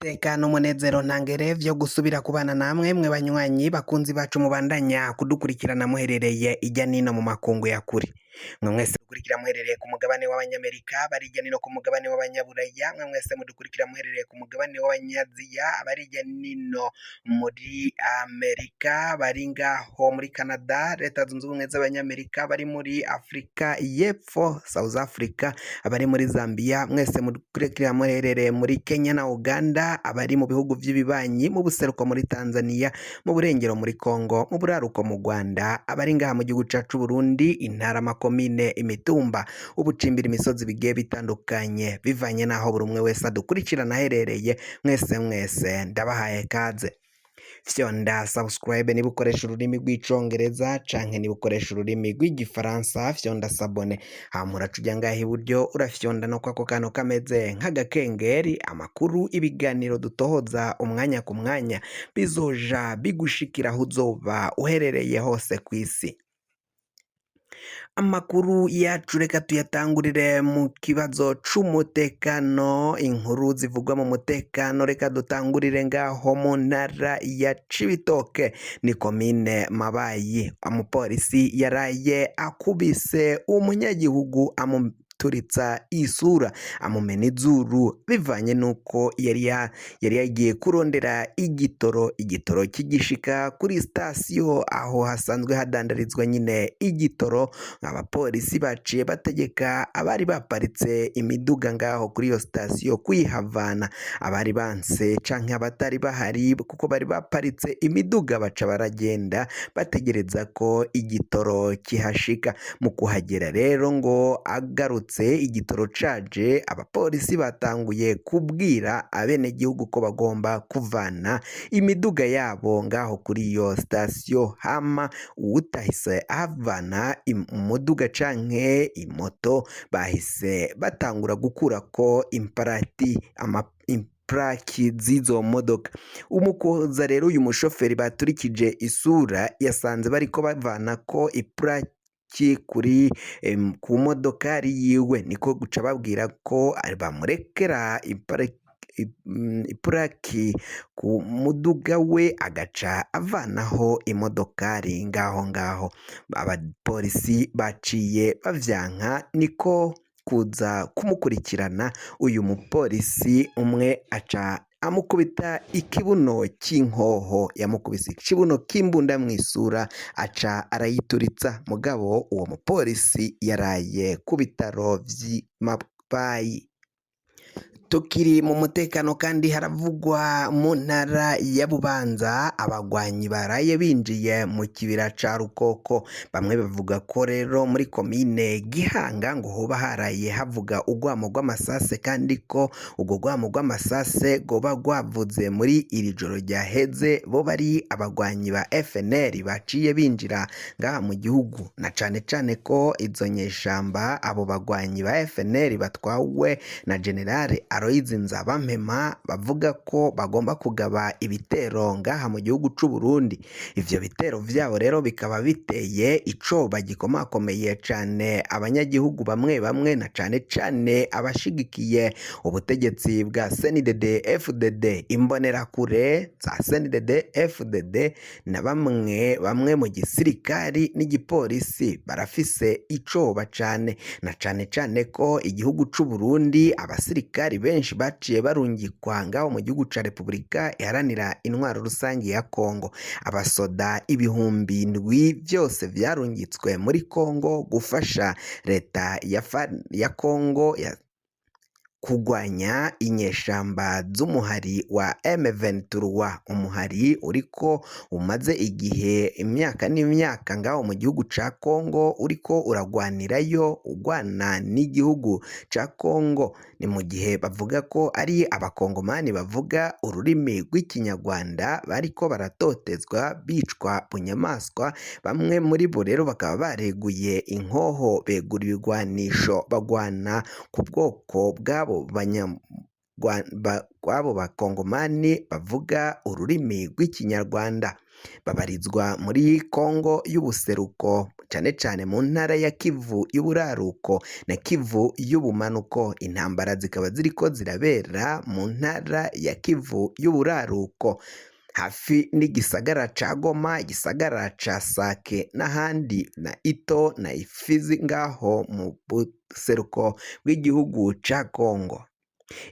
Iteka n'umunezero ntangere vyo gusubira kubana namwe mwe banywanyi bakunzi bacu mubandanya kudukurikirana muherereye irya nino mu makungu ya kure. Mwe mwese mudukurikira muherereye ku mugabane w'Abanyamerika, abari irya nino ku mugabane w'Abanyaburaya, mwe mwese mudukurikira muherereye ku mugabane w'Abanyaziya, abari irya nino muri Amerika, bari ngaho muri Canada, Leta Zunze Ubumwe z'Abanyamerika, bari muri Afrika y'Epfo, South Africa, abari muri Zambia, mwese mudukurikira muherereye muri Kenya na Uganda, abari mu bihugu vy'ibibanyi, mu buseruko muri Tanzania, mu burengero muri Congo, mu buraruko mu Rwanda, abari ngaha mu gihugu cacu Burundi, intara, amakomine, imitumba, ubucimbira, imisozi bigiye bitandukanye, bivanye n'aho buri umwe wese adukurikirana aherereye, mwese mwese ndabahaye kaze. Fyonda subscribe niba ukoresha ururimi rw'Icongereza canke niba ukoresha ururimi rw'Igifaransa, fyonda s'abonner. Hama uraca uja ngaha iburyo, urafyonda no kwako kantu kameze nk'agakengeri. Amakuru, ibiganiro dutohoza umwanya ku mwanya bizoja bigushikira aho uzoba uherereye hose kw'isi. Amakuru yacu reka tuyatangurire mu kibazo c'umutekano, inkuru zivugwa mu mutekano. Reka dutangurire ngaho mu ntara ya Cibitoke, ni komine Mabayi. Umupolisi yaraye akubise umunyagihugu, amuturitsa isura, amumena izuru, bivanye n'uko yari yagiye kurondera igitoro. Igitoro kigishika kuri sitasiyo aho hasanzwe hadandarizwa nyine igitoro, abapolisi baciye bategeka abari baparitse imiduga ngaho kuri iyo sitasiyo kuyihavana. Abari banse canke abatari bahari kuko bari baparitse imiduga, baca baragenda bategereza ko igitoro kihashika. Mu kuhagera rero, ngo agarutse igitoro caje, abapolisi batanguye kubwira abenegihugu ko bagomba kuvana imiduga yabo ngaho kuri iyo sitasiyo. Hama uwutahise ahavana umuduga canke imoto, bahise batangura gukurako imparati, ama implaki z'izo modoka. Umukoza rero, uyu mushoferi baturikije isura, yasanze bariko bavanako iplaki ku modokari yiwe, niko guca babwira ko bamurekera ipuraki ku muduga we, agaca avanaho imodokari ngaho. Abapolisi baciye bavyanka, niko kuza kumukurikirana. Uyu mupolisi umwe aca amukubita ikibuno c'inkoho, yamukubise ikibuno k'imbunda mw'isura, aca arayituritsa. Mugabo uwo mupolisi yaraye ku bitaro vy'i Mabayi. Tukiri mu mutekano kandi, haravugwa mu ntara ya Bubanza abagwanyi baraye binjiye mu kibira ca Rukoko. Bamwe bavuga ko rero muri komine Gihanga ngo hoba haraye havuga urwamo rw'amasase, kandi ko urwo rwamo rw'amasase rwoba rwavuze muri iri joro ryaheze, bo bari abagwanyi ba FNL baciye binjira ngaha mu gihugu, na cane cane ko izo nyeshamba, abo bagwanyi ba FNL batwawe na General Aloys Nzabampema, bavuga ko bagomba kugaba ibitero ngaha mu gihugu c'u Burundi. Ivyo bitero vyabo rero bikaba biteye icoba gikomakomeye cane abanyagihugu bamwe bamwe, na cane cane abashigikiye ubutegetsi bwa CNDD FDD, imbonerakure za CNDD FDD na bamwe bamwe mu gisirikari n'igipolisi. Barafise icoba cane, na cane cane ko igihugu c'u Burundi abasirikari benshi baciye barungikwa ngaho mu gihugu ca Repubulika Iharanira Intwaro Rusange ya Kongo. Abasoda 7000 vyose vyarungitswe muri Kongo gufasha leta ya Kongo ya kugwanya inyeshamba z'umuhari wa M23, umuhari uriko umaze igihe, imyaka n'imyaka, ngaho mu gihugu ca Kongo, uriko uragwanirayo, ugwana n'igihugu ca Kongo. Ni mu gihe bavuga ko ari Abakongomani bavuga ururimi rw'Ikinyarwanda bariko baratotezwa, bicwa bunyamaswa. Bamwe muri bo rero bakaba bareguye inkoho, begura ibigwanisho, bagwana ku bwoko bw'abo bw'abo Bakongomani bavuga ururimi rw'Ikinyarwanda, babarizwa muri Kongo y'ubuseruko. cane cane mu ntara ya Kivu y'uburaruko na Kivu y'ubumanuko. Intambara zikaba ziriko zirabera mu ntara ya Kivu y'uburaruko hafi n'igisagara ca Goma, igisagara ca Sake n'ahandi na Ito na Ifizi ngaho mu buseruko bw'igihugu ca Kongo.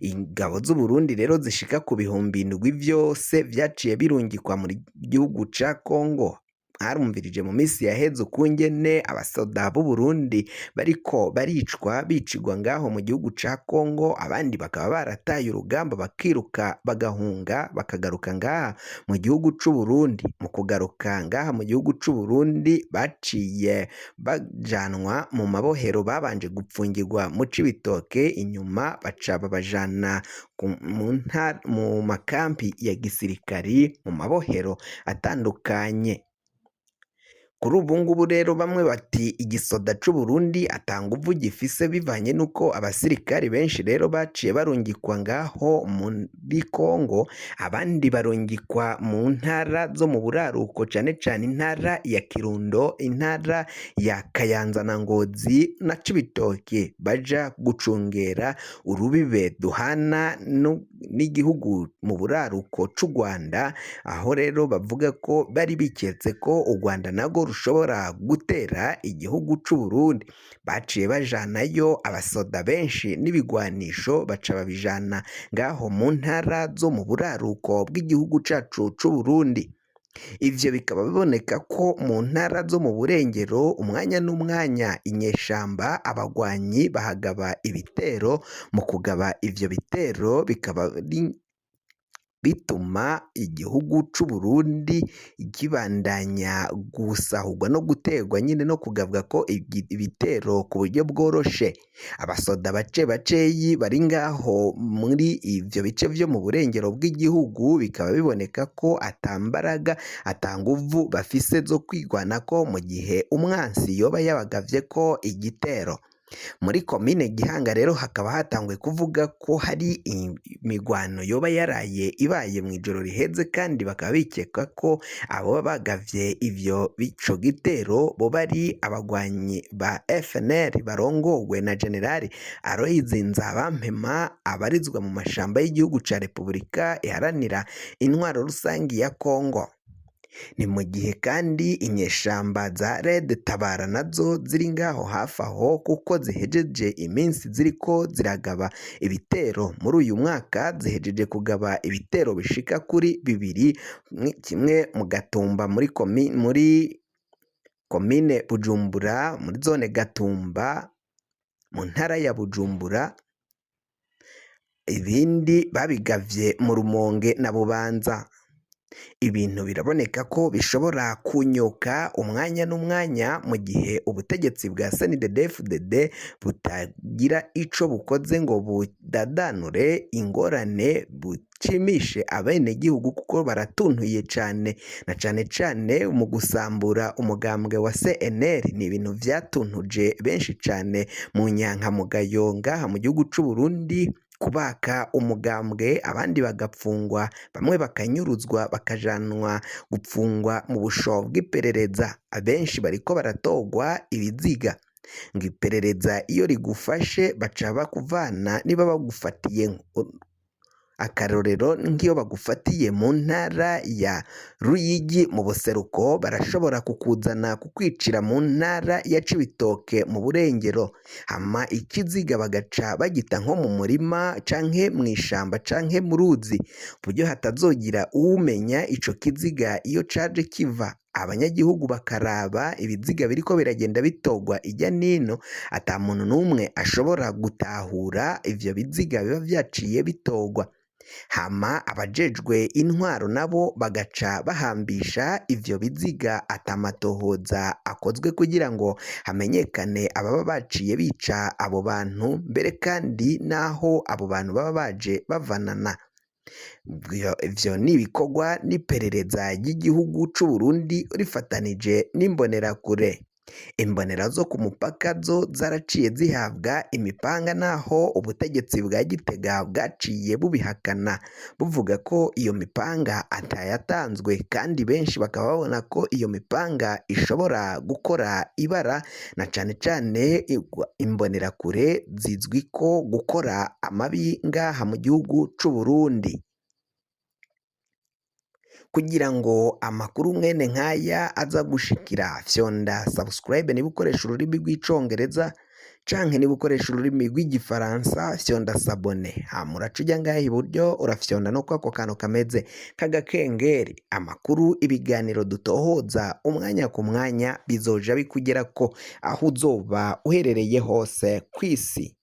Ingabo z'Uburundi rero zishika ku 7000 vyose vyaciye birungikwa mu gihugu ca Kongo. Mwarumvirije mu minsi yaheze ukungene abasoda b'Uburundi bariko baricwa bicigwa ngaho mu gihugu ca Kongo, abandi bakaba barataye urugamba bakiruka bagahunga bakagaruka ngaha mu gihugu c'Uburundi. Mu kugaruka ngaha mu gihugu c'Uburundi baciye bajanwa mu mabohero, babanje gupfungirwa mu Cibitoke, inyuma baca babajana mu makampi ya gisirikari mu mabohero atandukanye. Kuri ubu ngubu rero bamwe bati igisoda c'Uburundi ata nguvu gifise bivanye n'uko abasirikari benshi rero baciye barungikwa ngaho muri Kongo, abandi barungikwa mu ntara zo mu buraruko cane cane intara ya Kirundo, intara ya Kayanza na Ngozi na Cibitoke, baja gucungera urubibe duhana n'igihugu mu buraruko c'u Rwanda, aho rero bavuga ko bari biketse ko u Rwanda narwo rushobora gutera igihugu c'Uburundi. Baciye bajanayo abasoda benshi n'ibigwanisho, baca babijana ngaho mu ntara zo mu buraruko bw'igihugu cacu c'Uburundi. Ivyo bikaba biboneka ko mu ntara zo mu burengero umwanya n'umwanya inyeshamba abagwanyi bahagaba ibitero, mu kugaba ivyo bitero bikaba bituma igihugu c'Uburundi kibandanya gusahurwa no guterwa nyine no kugabwa ko ibitero ku buryo bworoshe. Abasoda bake bakeyi bari ngaho muri ivyo bice vyo mu burengero bw'igihugu bikaba biboneka ko ata mbaraga ata nguvu bafise zo kwigwanako mu gihe umwansi yoba yabagavyeko igitero. Muri komine Gihanga rero hakaba hatanguye kuvuga ko hari imigwano yoba yaraye ibaye mw'ijoro riheze, kandi bakaba bikeka ko abo bagavye ivyo ico gitero boba ari abagwanyi ba FNL barongowe na General Aloys Nzabampema abarizwa mu mashamba y'igihugu ca Repubulika Iharanira Intwaro Rusangi ya Kongo. Ni mu gihe kandi inyeshamba za Red Tabara nazo ziri ngaho hafi aho kuko zihejeje iminsi ziriko ziragaba ibitero. Muri uyu mwaka zihejeje kugaba ibitero bishika kuri bibiri, kimwe mu Gatumba muri komine Bujumbura muri zone Gatumba mu ntara ya Bujumbura, ibindi babigavye mu Rumonge na Bubanza. Ibintu biraboneka ko bishobora kunyuka umwanya n'umwanya mu gihe ubutegetsi bwa CNDD-FDD butagira ico bukoze ngo budadanure ingorane, bushimishe abenegihugu kuko baratuntuye cane na cane cane mu gusambura umugambwe wa CNL. Ni ibintu vyatuntuje benshi cane mu nyankamugayo ngaha mu gihugu c'Uburundi, kubaka umugambwe abandi bagapfungwa, bamwe bakanyuruzwa bakajanwa gupfungwa mu busho bw'iperereza, abenshi bariko baratogwa ibiziga. Ngo iperereza iyo rigufashe baca bakuvana niba bagufatiye, akarorero nk'iyo bagufatiye mu ntara ya Ruyigi mu buseruko, barashobora kukuzana kukwicira mu ntara ya Cibitoke mu burengero, hama ikiziga bagaca bagita nko mu murima canke mw'ishamba canke mu ruzi, ku buryo hatazogira uwumenya ico kiziga iyo caje kiva. Abanyagihugu bakaraba ibiziga biriko biragenda bitogwa irya nino, ata muntu n'umwe ashobora gutahura ivyo biziga biba vyaciye bitogwa. Hama abajejwe intwaro nabo bagaca bahambisha ivyo biziga ata matohoza akozwe kugira ngo hamenyekane ababa baciye bica abo bantu, mbere kandi n'aho abo bantu baba baje bavanana. Ivyo ni ibikorwa n'iperereza ry'igihugu c'Uburundi rifatanije n'imbonerakure. Imbonera zo ku mupaka zo zaraciye zihabwa imipanga naho ubutegetsi bwa Gitega bwaciye bubihakana buvuga ko iyo mipanga atayatanzwe, kandi benshi bakaba babona ko iyo mipanga ishobora gukora ibara na cane cane imbonerakure zizwi ko gukora amabi ngaha mu gihugu c'u Burundi. Kugira ngo amakuru mwene nk'aya aza gushikira, fyonda subscribe niba ukoresha ururimi rw'icongereza, canke niba ukoresha ururimi rw'igifaransa fyonda s'abonner, hama uraca uja ngaha iburyo urafyonda no kwako kantu kameze k'agakengeri. Amakuru, ibiganiro dutohoza umwanya ku mwanya bizoja bikugerako aho uzoba uherereye hose kw'isi.